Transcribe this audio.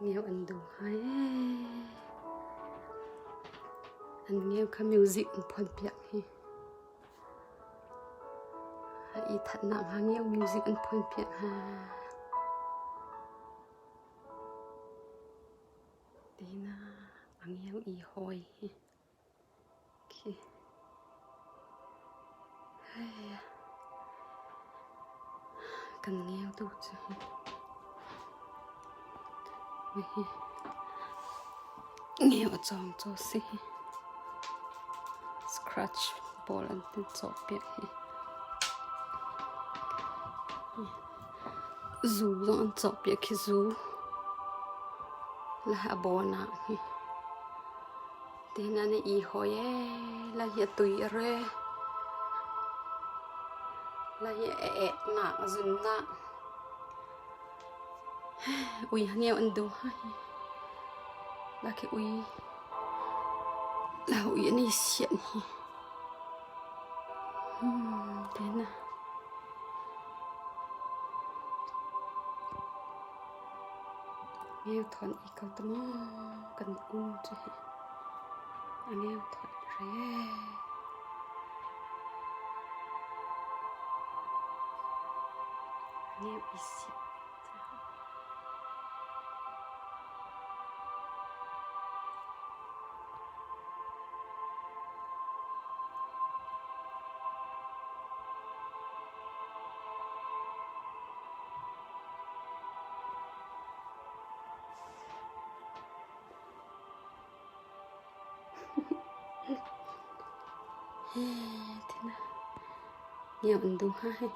Ngeu an duh hai ee. An ngeu kha music an phuan piak hi. I thatnak hnga ngeu music an phuan piak ha. Tina a ngeu i hawi hi. Khi. Hei. Kan ngeu tu cu hi. Hi. Ngeu a cawng caw si hi. Scratch ball an tin cawh piak hi. Zu zong an cawh piak khi zu. La a bawn ah hi. Tihin an i i hawi ee. La hi a tui a re. La hi a ek nak a zun nak. Ui hangeu an duh ha hi. La khi ui. La ui an i sian hi. Tihin a. Ngeu thawn i ko ta maw kan um cu hi. A ngeu thawn re. Ngeu i siap. Tina. Ngeu an duh ha hi.